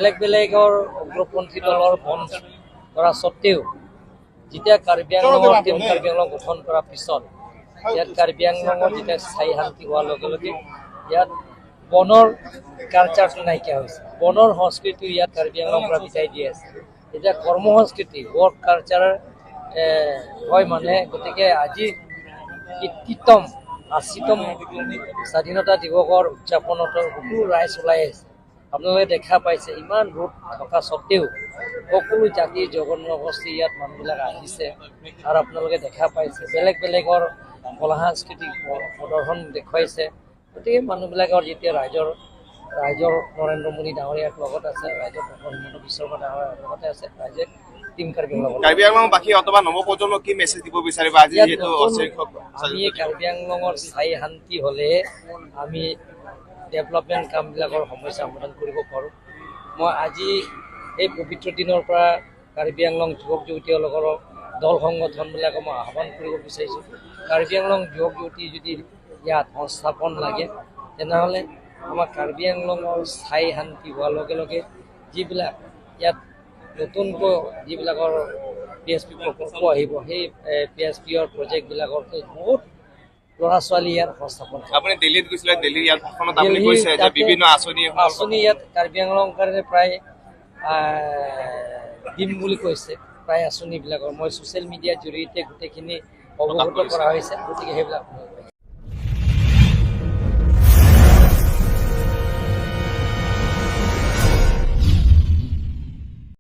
বেলেগ বেলেগৰ উগ্ৰপন্থী দলৰ বন্ধ কৰা স্বত্তেও যেতিয়া কাৰ্বি আংলঙৰ টীম কাৰ্বি আংলং গঠন কৰাৰ পিছত ইয়াত কাৰ্বি আংলঙত যেতিয়া স্থায়ী শান্তি হোৱাৰ লগে লগে ইয়াত বনৰ কালচাৰটো নাইকিয়া হৈছে। বনৰ সংস্কৃতি ইয়াত কাৰ্বি আংলঙৰ পৰা বিদায় দি আছে। এতিয়া কৰ্ম সংস্কৃতি, ৱৰ্ক কালচাৰ হয় মানে। গতিকে আজি 80তম স্বাধীনতা দিৱসৰ উদযাপনত সকলো ৰাইজ ওলাই আহিছে। আপোনালোকে দেখা পাইছে, ইমান ৰ'দ থকা স্বত্তেও সকলো জাতি জনগোষ্ঠী ইয়াত মানুহবিলাক আহিছে আৰু আপোনালোকে দেখা পাইছে, বেলেগ বেলেগৰ কলা সাংস্কৃতিক প্ৰদৰ্শন দেখুৱাইছে। গতিকে মানুহবিলাকৰ যেতিয়া ৰাইজৰ নৰেন্দ্ৰ মোদী ডাঙৰীয়াৰ লগত আছে, ৰাইজৰ ডক্টৰ হিমন্ত বিশ্ব শৰ্মা ডাঙৰীয়াৰ লগতে আছে, ৰাইজে টীম কাৰ্বি আংলঙৰ লগত। কাৰ্বি আংলংবাসী অথবা নৱপ্ৰজন্মক কি মেছেজ দিব বিচাৰিবা আজি, ইয়াত যিহেতু নতুন অস্বীকাৰ আমি কাৰ্বি আংলঙৰ স্থায়ী শান্তি হ'লে আমি ডেভেলপমেণ্ট কামবিলাকৰ সমস্যা সমাধান কৰিব পাৰোঁ। মই আজি এই পবিত্ৰ দিনৰ পৰা কাৰ্বি আংলং যুৱক যুৱতীসকলৰ দল সংগঠনবিলাকক মই আহ্বান কৰিব বিচাৰিছোঁ, কাৰ্বি আংলং যুৱক যুৱতী যদি ইয়াত সংস্থাপন লাগে, তেনেহ'লে আমাৰ কাৰ্বি আংলঙৰ স্থায়ী শান্তি হোৱাৰ লগে লগে যিবিলাক ইয়াত নতুনকৈ যিবিলাকৰ পিএছপি প্ৰকল্প আহিব, সেই পিএছপিৰ প্ৰজেক্টবিলাকৰ বহুত ল'ৰা ছোৱালী ইয়াত সংস্থাপন হ'ব। আপুনি দিল্লীত গৈছিলে, দিল্লীৰ ইয়াত ভাষণত আপুনি দিল্লীৰ কৈছে যে তাতে বিভিন্ন আঁচনি আঁচনি ইয়াত কাৰ্বি আংলং কাৰণে প্ৰায় দিম বুলি কৈছে। প্ৰায় আঁচনিবিলাকৰ মই ছ'চিয়েল মিডিয়াৰ জৰিয়তে গোটেইখিনি অৱগত কৰা হৈছে। গতিকে সেইবিলাক